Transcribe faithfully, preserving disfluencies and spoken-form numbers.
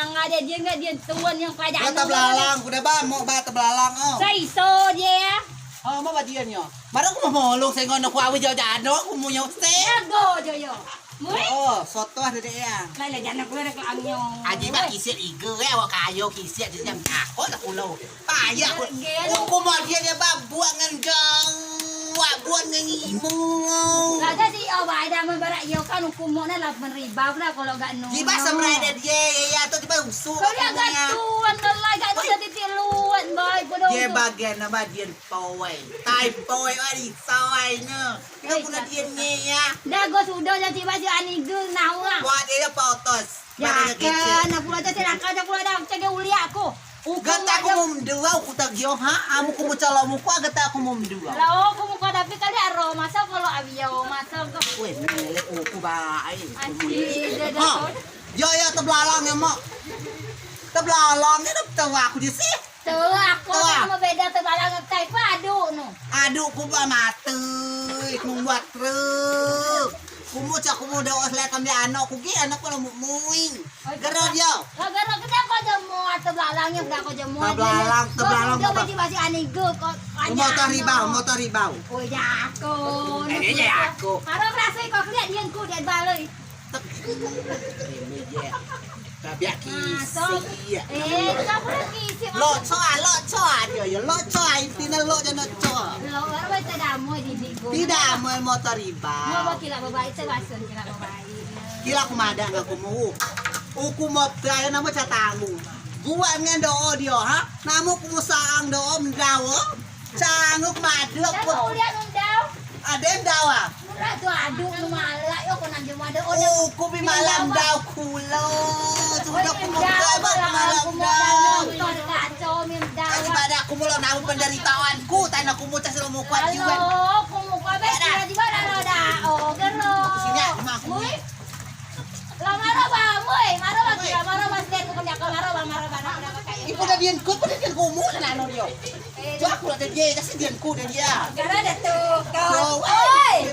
Nggak ada dia, nggak dia tuan yang kerajaan. Ba tebelalang, udah ba, mok ba tebelalang, oh. Seiso dia. Oh, mok ba dia nyo. Baru aku mau molong, saya ngono ku awi jauh jano, aku mau nyose. Jago, Joyo. Mui. Oh, soto ada dek ya. Lah, lah, jano kulo ada kelangnyo. Aji ba kisiak iga, eh, awak kayo kisiak, jadi jam takut aku lo. Payah aku. Uku mau dia, dia ba buat ngen gawak, buat ngen imu. Lah, jadi, oh, ba ada men barak iyo kan, uku mau na lapan ribu lah kalau gak nung. Jiba semrai dia, dia, ya, ya, tu jiba usuk. Kau dia gak tuan, lah, gak bisa titik luan, boy, bodoh. Dia bagian apa, dia poi. Tai poi, wah, risau, ai, ne. Kau guna dia ni, ya. Dah, gua sudah, jadi jiba si ani gel, nah, wah. Buat dia potos. Ya kan, aku aja silakan, aku ada cek uliak aku. Gata aku mau mendua, aku tak gio, ha? Amu ku mau calon muka, gata aku mau mendua. Lah, aku muka tapi kali aro, masa kalau awio, masa kau. Weh, melek aku baik. Asik, dia dah. Ha. Yo, yo, tebelalang ya, Mak. Tebelalang ni dah tahu aku di sih. Tuh, aku mau beda tebelalang ngetai, aku aduk nu. Aduk ku ba mati, ku buat truk. Ku mau cak ku mau doa selai kami anak ku gi, anak ku lembut muing. Gero dia. Lah, gero kena kau jemua, tebelalang yang kena kau jemua. Tebelalang, tebelalang. Kau basi, basi ani gel, kau. Motor ribau, motor ribau. Oh, ya aku. Eh, dia ya aku. Maro berasa kau keliat dia ku, dia baloi. Tabiak kisi. Eh, kau pun kisi. Lo coa, lo coa dia ya, lo coa, intina lo jano coa. Lo baru baca damoi di, di gua. Tidak, mau motor riba. Mau bawa kila babai, itu bahasa kila babai. Kila aku madak nggak aku mau. Uku mau percaya nama cak tanggung. Buat ngen doa dia, ha? Namu ku saang doa mendawa. Canguk maduk. Dah kau lihat nundau. Ada yang dawa. Murah tu aduk lu malak yo kau nak jemua ada. Oh, ku bi malam dau kulo. Sudah ku muka ba malam dau. Kacau mim dau. Tadi pada aku mula nau penderitaan ku, tanya aku mucah selalu muka juga. Halo, aku muka ba tiba-tiba dah dah. Oh, gero. Sini aku mah aku. Lah, maro ba, mui, maro ba, kira, maro ba, setiap ku kerja, maro ba, maro ba, maro ba, kayak. Ibu dah dian ku, ibu dah dian ku, mu, nah, no, dio. Eh, cak aku lah, dia, dia, kasih dian ku, dia, dia. Gara ada tuh, kau. Oi!